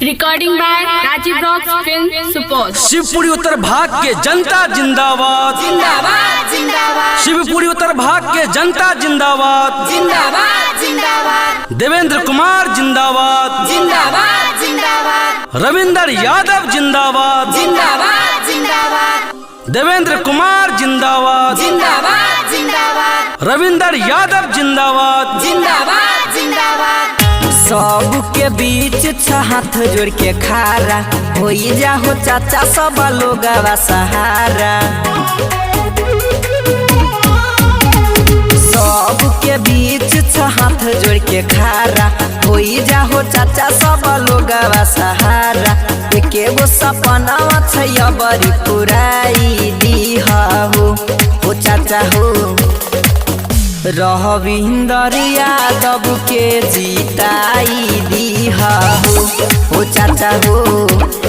Recording by Rajiv rock film Supaul. Shivpuri उत्तर भाग के जनता जिंदाबाद। जिंदाबाद जिंदाबाद। शिवपुरी उत्तर भाग के जनता जिंदाबाद। जिंदाबाद जिंदाबाद। देवेंद्र कुमार जिंदाबाद। जिंदाबाद जिंदाबाद। रविंद्र यादव जिंदाबाद। जिंदाबाद जिंदाबाद। देवेंद्र कुमार जिंदाबाद। जिंदाबाद जिंदाबाद। रविंद्र यादव जिंदाबाद। जिंदाबाद जिंदाबाद। सबके बीच हाथ जोड़ के खारा होई जाहो चाचा, सब लोगवा सहारा। सबके बीच हाथ जोड़ के खारा होई जाहो चाचा, सब लोगवा सहारा। एके गो सपनावा छै बड़ी पुराई दीहा हो चाचा हो। रविंदर यादव के जीताई दीहा हो चाचा हो।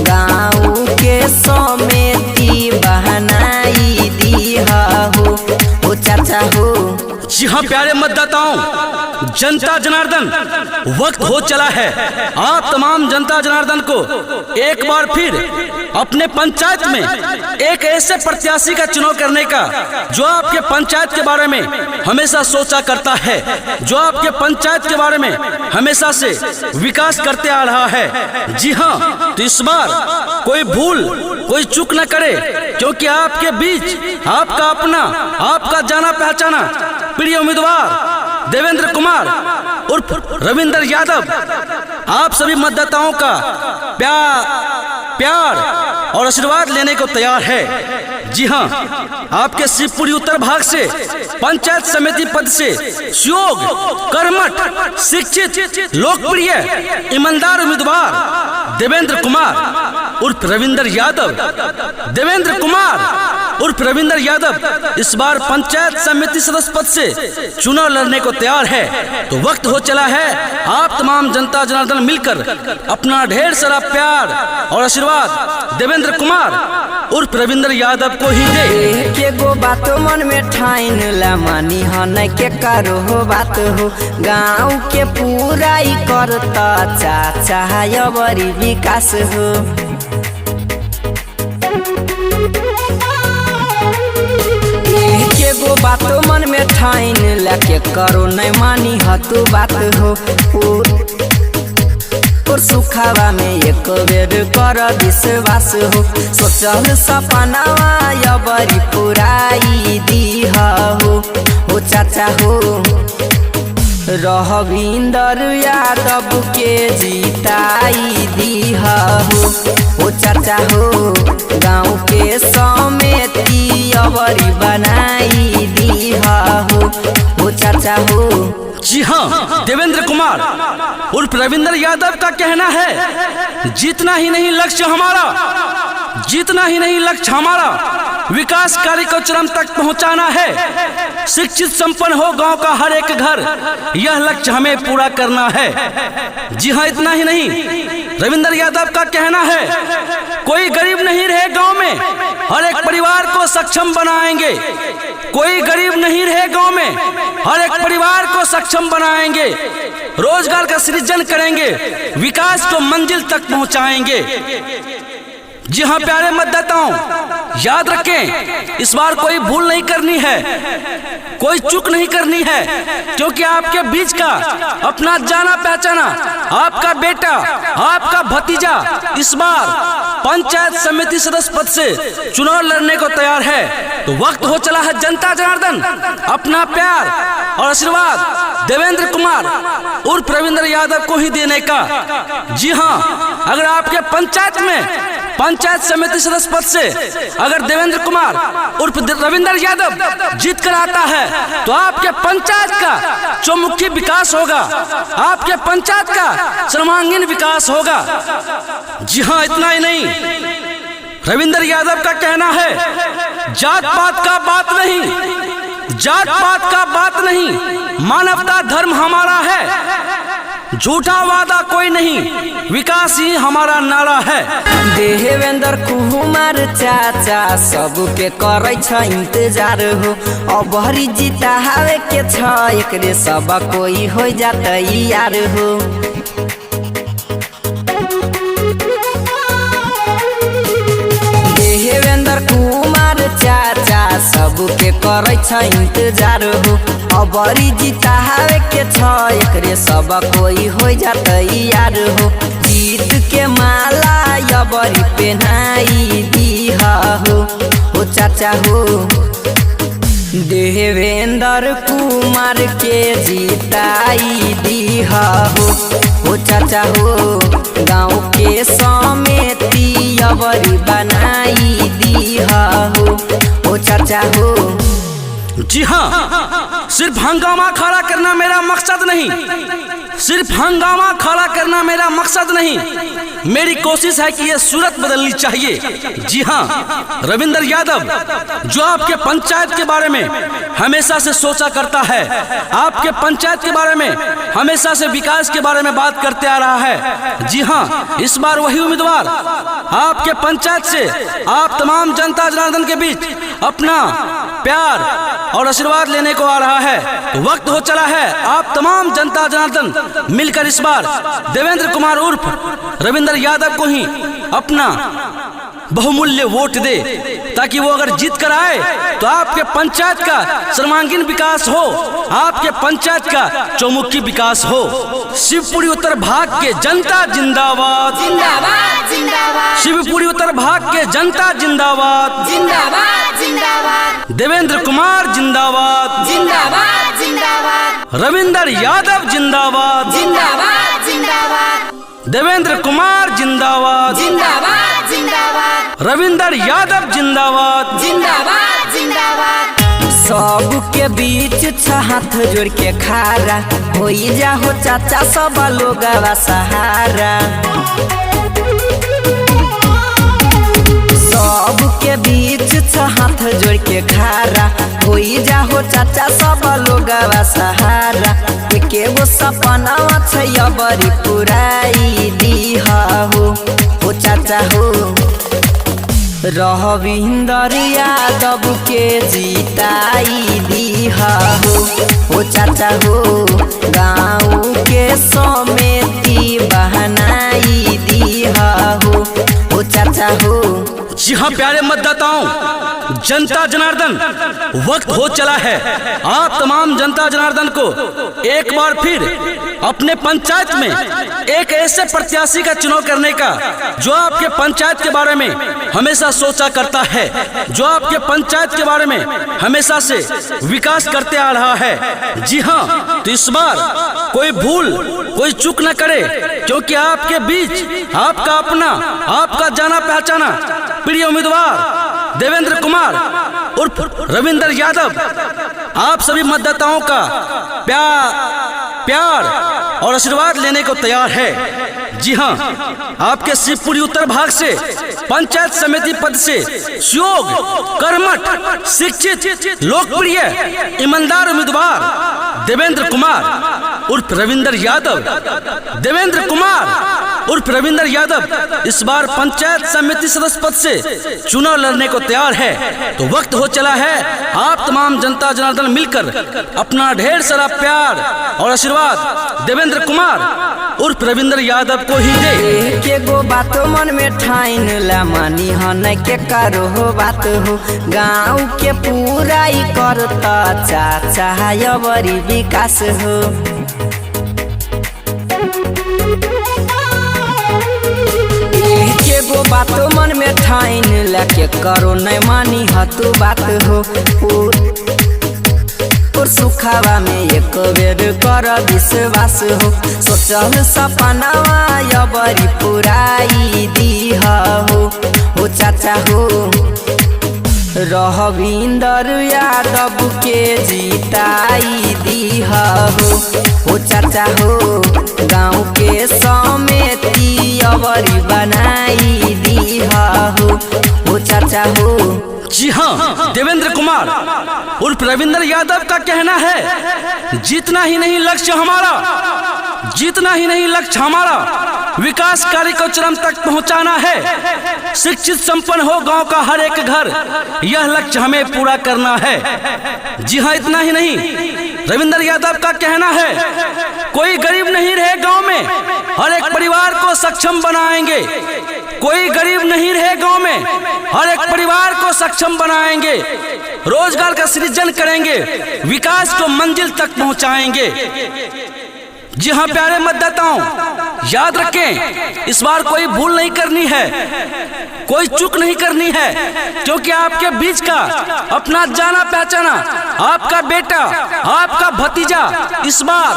गाँव के समिति बहनाई दीहा हो चाचा हो। जी हाँ प्यारे मतदाताओं, जनता जनार्दन, वक्त हो चला है आप तमाम जनता जनार्दन को एक बार फिर अपने पंचायत में एक ऐसे प्रत्याशी का चुनाव करने का जो आपके पंचायत के बारे में हमेशा सोचा करता है, जो आपके पंचायत के बारे में हमेशा से विकास करते आ रहा है। जी हाँ, तो इस बार कोई भूल कोई चूक न करे, क्योंकि आपके बीच आपका अपना, आपका जाना पहचाना प्रिय उम्मीदवार देवेंद्र कुमार उर्फ रविंद्र यादव आप सभी मतदाताओं का प्यार प्यार और आशीर्वाद लेने को तैयार है। जी हाँ, आपके शिवपुरी उत्तर भाग से पंचायत समिति पद से सुयोग, कर्मठ, शिक्षित, लोकप्रिय, ईमानदार उम्मीदवार देवेंद्र कुमार उर्फ रविंद्र यादव, देवेंद्र कुमार उर्फ रविंद्र यादव इस बार पंचायत समिति सदस्य पद से चुनाव लड़ने को तैयार है। तो वक्त हो चला है आप तमाम जनता जनार्दन मिलकर अपना ढेर सारा प्यार और आशीर्वाद देवेंद्र कुमार उर्फ रविंद्र यादव को ही दे। के गो बात मन में ठाइन ला मानी हन के करो हो बात हो। गाँव के पूरा ही करता चाचा बड़ी विकास हो। के गो बात मन में ठाइन ला के करो नहीं मानी हतु बात हो। और सुखावा में एक बेर कर विश्वास हो। सोचल सपनावा बड़ी पुराई दीहा हो चाचा हो। रविंद्र यादव के जीताई दीहा हो चाचा हो। गाँव के समिति अबरी बनाई दीहा हो चाचा हो। जी हाँ, देवेंद्र कुमार उर्फ रविंद्र यादव का कहना है, जीतना ही नहीं लक्ष्य हमारा, जीतना ही नहीं लक्ष्य हमारा, विकास कार्य को चरम तक पहुंचाना है। शिक्षित संपन्न हो गांव का हर एक घर, यह लक्ष्य हमें पूरा करना है। जी हाँ, इतना ही नहीं, रविंद्र यादव का कहना है कोई गरीब नहीं रहे गांव में, हर एक परिवार को सक्षम बनाएंगे। कोई गरीब नहीं रहे गांव में, हर एक परिवार को सक्षम बनाएंगे, रोजगार का सृजन करेंगे, विकास को मंजिल तक पहुंचाएंगे। जी हाँ प्यारे मतदाताओं, याद रखें इस बार कोई भूल नहीं करनी है, कोई चूक नहीं करनी है, क्योंकि आपके बीच का अपना जाना पहचाना आपका बेटा, आपका भतीजा इस बार पंचायत समिति सदस्य पद से चुनाव लड़ने को तैयार है। तो वक्त हो चला है जनता जनार्दन अपना प्यार और आशीर्वाद देवेंद्र कुमार उर्फ रविंद्र यादव को ही देने का। जी हाँ, अगर आपके पंचायत में पंचायत समिति सदस्य पद से अगर देवेंद्र कुमार उर्फ रविंद्र यादव जीत कर आता है तो आपके पंचायत का चौमुखी विकास होगा, आपके पंचायत का सर्वांगीण विकास होगा। जी हाँ, इतना ही नहीं, रविंद्र यादव का कहना है जात पात का बात नहीं, जात पात का बात नहीं, मानवता धर्म हमारा है, झूठा वादा कोई नहीं, विकास ही हमारा नारा है। देवेंद्र कुमार चाचा सबके करै छ इंतजार हो। अबहरी जीतावे के छ एकरे सब कोई हो जात यार हो। सबके करै छ इंतजार हो। अबरी जितावे के छ एकरे सब कोई हो जात यार हो। जीत के माला अबरी पहनाई दीहा हो चाचा हो। देवेंद्र कुमार के जिताई दीहा हो चाचा हो। गाँव के समिति अबरी बनाई दीहा हो चाचा हो। जी हाँ, सिर्फ हंगामा खड़ा करना मेरा मकसद नहीं, सिर्फ हंगामा खड़ा करना मेरा मकसद नहीं, मेरी कोशिश है कि ये सूरत बदलनी चाहिए। जी हाँ, रविंद्र यादव जो आपके पंचायत के बारे में हमेशा से सोचा करता है, आपके पंचायत के बारे में हमेशा से विकास के बारे में बात करते आ रहा है। जी हाँ, इस बार वही उम्मीदवार आपके पंचायत से आप तमाम जनता जनार्दन के बीच अपना प्यार और आशीर्वाद लेने को आ रहा है। तो वक्त हो चला है आप तमाम जनता जनार्दन मिलकर इस बार देवेंद्र कुमार उर्फ रविंद्र यादव को ही अपना बहुमूल्य वोट दे, ताकि वो अगर जीत कर आए तो आपके पंचायत का सर्वांगीण विकास हो, आपके पंचायत का चौमुखी विकास हो। शिवपुरी उत्तर भाग के जनता जिंदाबाद, जिंदाबाद जिंदाबाद। शिवपुरी उत्तर भाग के जनता जिंदाबाद, जिंदाबाद जिंदाबाद। देवेंद्र कुमार जिंदाबाद, जिंदाबाद जिंदाबाद। रविंद्र यादव जिंदाबाद, जिंदाबाद जिंदाबाद। देवेंद्र कुमार जिंदाबाद, जिंदाबाद जिंदाबाद। रविंद्र यादव जिंदाबाद, जिंदाबाद जिंदाबाद। सबके बीच छ हाथ जोड़ के खारा हो जाहो चाचा सब लोगवा सहारा। सबके बीच छ हाथ जोड़ के खारा हो जाहो चाचा सब लोगवा सहारा। एके गो सपनावा छै अबरी पुराई दीहा हो चाचा हो। रविंद्र यादव के जिताई दीहा हो चाचा हो। गाँव के समिति बनाई दीहा हो चाचा हो। जी हाँ प्यारे मतदाताओं, जनता जनार्दन, वक्त हो चला है आप तमाम जनता जनार्दन को एक बार फिर अपने पंचायत में एक ऐसे प्रत्याशी का चुनाव करने का जो आपके पंचायत के बारे में हमेशा सोचा करता है, जो आपके पंचायत के बारे में हमेशा से विकास करते आ रहा है। जी हाँ, तो इस बार कोई भूल कोई चूक न करे, क्योंकि आपके बीच आपका अपना, आपका जाना पहचाना प्रिय उम्मीदवार देवेंद्र कुमार उर्फ रविंद्र यादव आप सभी मतदाताओं का प्यार और आशीर्वाद लेने को तैयार है। जी हाँ, आपके शिवपुरी उत्तर भाग से पंचायत समिति पद से सुयोग, कर्मठ, शिक्षित, लोकप्रिय, ईमानदार उम्मीदवार देवेंद्र कुमार उर्फ रविंद्र यादव, देवेंद्र कुमार उर्फ रविंद्र यादव इस बार पंचायत समिति सदस्य पद से चुनाव लड़ने को तैयार है। तो वक्त हो चला है आप तमाम जनता जनार्दन मिलकर अपना ढेर सारा प्यार और आशीर्वाद देवेंद्र कुमार उर्फ रविंद्र यादव को ही दे। के गो बात मन में ठाइन ला मानी हन के करो हो बात हो। गाँव के पूरा ही करता चाचा अबरी विकास हो। के गो बात मन में ठाइन ला के करो नहीं मानी हतु बात हो। और सुखावा में एक बेर कर विश्वास हो। सोचल सपनावा अबरी पुराई दीहा हो चाचा हो। रविंद्र यादव के जिताई दीहा हो चाचा हो। गाँव के समिति अबरी बनाई दीहा हो चाचा हो। जी हाँ, देवेंद्र कुमार उर्फ रविंद्र यादव का कहना है जीतना ही नहीं लक्ष्य हमारा, जीतना ही नहीं लक्ष्य हमारा, विकास कार्य को चरम तक पहुंचाना है, शिक्षित संपन्न हो गांव का हर एक घर, यह लक्ष्य हमें पूरा करना है। जी हाँ, इतना ही नहीं, रविंद्र यादव का कहना है कोई गरीब नहीं रहे गांव में, हर एक परिवार को सक्षम बनाएंगे। कोई गरीब नहीं रहे गांव में, हर एक परिवार को सक्षम बनाएंगे। रोजगार का सृजन करेंगे, विकास को मंजिल तक पहुंचाएंगे। जी हाँ प्यारे मतदाताओं, याद रखें, इस बार कोई भूल नहीं करनी है, कोई चूक नहीं करनी है, क्योंकि आपके बीच का अपना जाना पहचाना आपका बेटा, आपका भतीजा इस बार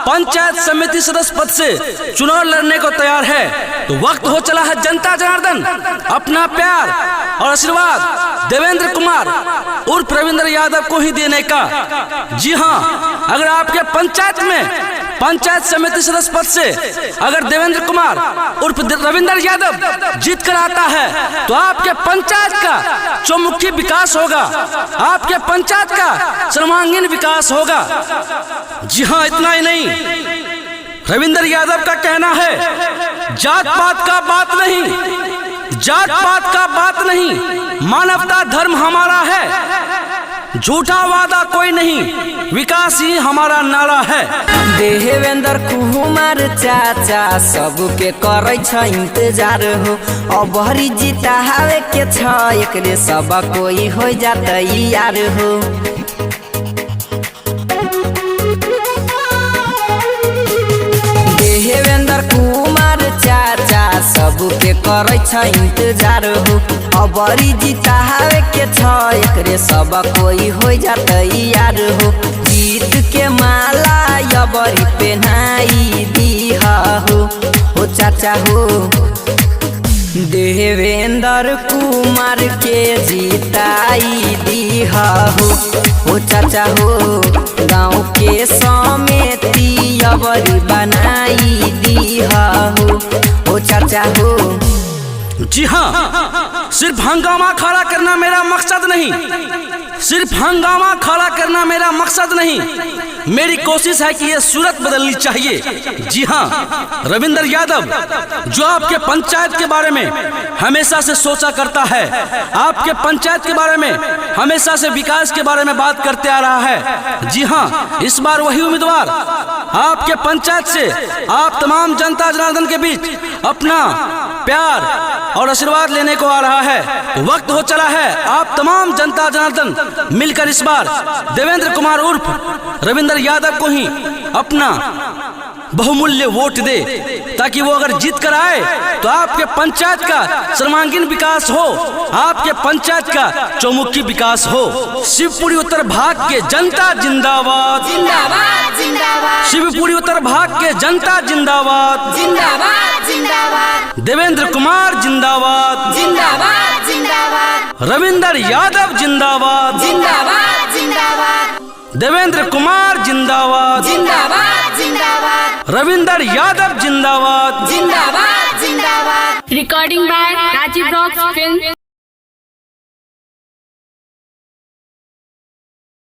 पंचायत समिति सदस्य पद से चुनाव लड़ने को तैयार है। तो वक्त हो चला है जनता जनार्दन अपना प्यार और आशीर्वाद देवेंद्र कुमार उर्फ रविंद्र यादव को ही देने का। जी हाँ, अगर आपके पंचायत में पंचायत समिति सदस्य पद से अगर देवेंद्र कुमार उर्फ रविंद्र यादव जीत कर आता है तो आपके पंचायत का चौमुखी विकास होगा, आपके पंचायत का सर्वांगीण विकास होगा। जी हाँ, इतना ही नहीं, रविंद्र यादव का कहना है जात पात का बात नहीं, जात पात का बात नहीं, मानवता धर्म हमारा है, झूठा वादा कोई नहीं, विकास ही हमारा नारा है। देवेंद्र कुमार चाचा सबके करै छ इंतजार हो, अबहरी जीतावे के छ एकरे सब कोई हो जात यार हो। देवेंद्र कुमार चाचा सबके करै छ इंतजार हो, अबरी जीतावे के छ एकरे सब कोई हो जात यार हो। जीत के माला अबरी पहनाई दीहा हो चाचा हो। देवेंद्र कुमार के जीताई दीहा हो चाचा हो। गाँव के समिति अबरी बनाई दीहा हो चाचा हो। जी हाँ, सिर्फ हंगामा खड़ा करना मेरा मकसद नहीं, सिर्फ हंगामा खड़ा करना मेरा मकसद नहीं, मेरी कोशिश है कि ये सूरत बदलनी चाहिए। जी हाँ, रविंद्र यादव जो आपके पंचायत के बारे में हमेशा से सोचा करता है, आपके पंचायत के बारे में हमेशा से विकास के बारे में बात करते आ रहा है। जी हाँ, इस बार वही उम्मीदवार आपके पंचायत से आप तमाम जनता जनार्दन के बीच अपना प्यार और आशीर्वाद लेने को आ रहा है। वक्त हो चला है आप तमाम जनता जनार्दन मिलकर इस बार देवेंद्र कुमार उर्फ रविंद्र यादव को ही अपना बहुमूल्य वोट दे, ताकि वो अगर जीत कर आए तो आपके पंचायत का सर्वांगीण विकास हो, आपके पंचायत का चौमुखी विकास हो। शिवपुरी उत्तर भाग के जनता जिंदाबाद, जिंदाबाद जिंदाबाद। शिवपुरी उत्तर भाग के जनता जिंदाबाद, जिंदाबाद जिंदाबाद। देवेंद्र कुमार जिंदाबाद, जिंदाबाद जिंदाबाद। रविंद्र यादव जिंदाबाद, जिंदाबाद जिंदाबाद। देवेंद्र कुमार जिंदाबाद, जिंदाबाद जिंदाबाद। रविंद्र यादव जिंदाबाद, जिंदाबाद जिंदाबाद। Recording by Rajiv Rocks Film.